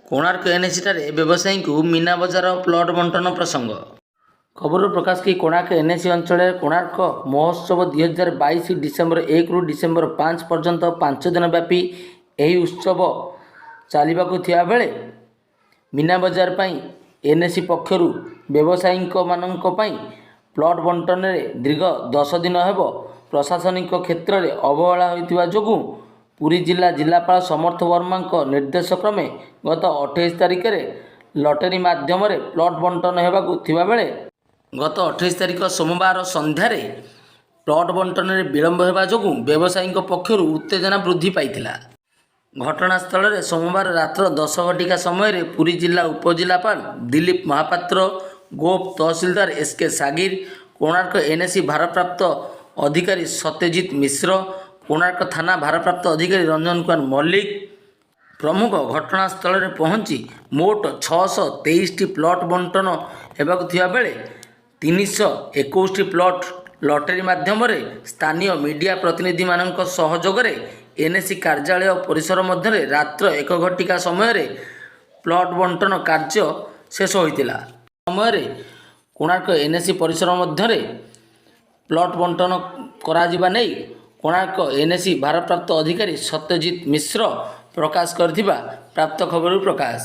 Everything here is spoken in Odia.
କୋଣାର୍କ ଏନ୍ଏସିଠାରେ ବ୍ୟବସାୟୀଙ୍କୁ ମୀନା ବଜାର ପ୍ଲଟ୍ ବଣ୍ଟନ ପ୍ରସଙ୍ଗ। ଖବରରୁ ପ୍ରକାଶ କି, କୋଣାର୍କ ଏନ୍ଏସି ଅଞ୍ଚଳରେ କୋଣାର୍କ ମହୋତ୍ସବ 2022 ଡିସେମ୍ବର 1ରୁ ଡିସେମ୍ବର 5 ପର୍ଯ୍ୟନ୍ତ 5 ଦିନ ବ୍ୟାପୀ ଏହି ଉତ୍ସବ ଚାଲିବାକୁ ଥିବା ବେଳେ ମୀନା ବଜାର ପାଇଁ ଏନ୍ଏସି ପକ୍ଷରୁ ବ୍ୟବସାୟୀଙ୍କମାନଙ୍କ ପାଇଁ ପ୍ଲଟ୍ ବଣ୍ଟନରେ ଦୀର୍ଘ 10 ଦିନ ହେବ ପ୍ରଶାସନିକ କ୍ଷେତ୍ରରେ ଅବହେଳା ହୋଇଥିବା ଯୋଗୁଁ ପୁରୀ ଜିଲ୍ଲା ଜିଲ୍ଲାପାଳ ସମର୍ଥ ବର୍ମାଙ୍କ ନିର୍ଦ୍ଦେଶ କ୍ରମେ ଗତ 28 ତାରିଖରେ ଲଟେରୀ ମାଧ୍ୟମରେ ପ୍ଲଟ୍ ବଣ୍ଟନ ହେବାକୁ ଥିବାବେଳେ ଗତ 28 ତାରିଖ ସୋମବାର ସନ୍ଧ୍ୟାରେ ପ୍ଲଟ୍ ବଣ୍ଟନରେ ବିଳମ୍ବ ହେବା ଯୋଗୁଁ ବ୍ୟବସାୟୀଙ୍କ ପକ୍ଷରୁ ଉତ୍ତେଜନା ବୃଦ୍ଧି ପାଇଥିଲା। ଘଟଣାସ୍ଥଳରେ ସୋମବାର ରାତ୍ର 10 ଘଟିକା ସମୟରେ ପୁରୀ ଜିଲ୍ଲା ଉପଜିଲ୍ଲାପାଳ ଦିଲ୍ଲୀପ ମହାପାତ୍ର, ଗୋପ ତହସିଲଦାର S K Sagir, Konark NAC ଭାରପ୍ରାପ୍ତ ଅଧିକାରୀ ସତ୍ୟଜିତ ମିଶ୍ର, କୋଣାର୍କ ଥାନା ଭାରପ୍ରାପ୍ତ ଅଧିକାରୀ ରଞ୍ଜନ କୁମାର ମଲ୍ଲିକ ପ୍ରମୁଖ ଘଟଣାସ୍ଥଳରେ ପହଞ୍ଚି ମୋଟ 623ଟି ପ୍ଲଟ୍ ବଣ୍ଟନ ହେବାକୁ ଥିବା ବେଳେ 321ଟି ପ୍ଲଟ୍ ଲଟେରୀ ମାଧ୍ୟମରେ ସ୍ଥାନୀୟ ମିଡ଼ିଆ ପ୍ରତିନିଧିମାନଙ୍କ ସହଯୋଗରେ ଏନ୍ଏସି କାର୍ଯ୍ୟାଳୟ ପରିସର ମଧ୍ୟରେ ରାତ୍ର 1 ଘଟିକା ସମୟରେ ପ୍ଲଟ୍ ବଣ୍ଟନ କାର୍ଯ୍ୟ ଶେଷ ହୋଇଥିଲା। ସମୟରେ କୋଣାର୍କ ଏନ୍ଏସି ପରିସର ମଧ୍ୟରେ ପ୍ଲଟ୍ ବଣ୍ଟନ କରାଯିବା ନେଇ କୋଣାର୍କ ଏନ୍ଏସି ଭାରପ୍ରାପ୍ତ ଅଧିକାରୀ ସତ୍ୟଜିତ ମିଶ୍ର ପ୍ରକାଶ କରିଥିବା ପ୍ରାପ୍ତ ଖବରରୁ ପ୍ରକାଶ।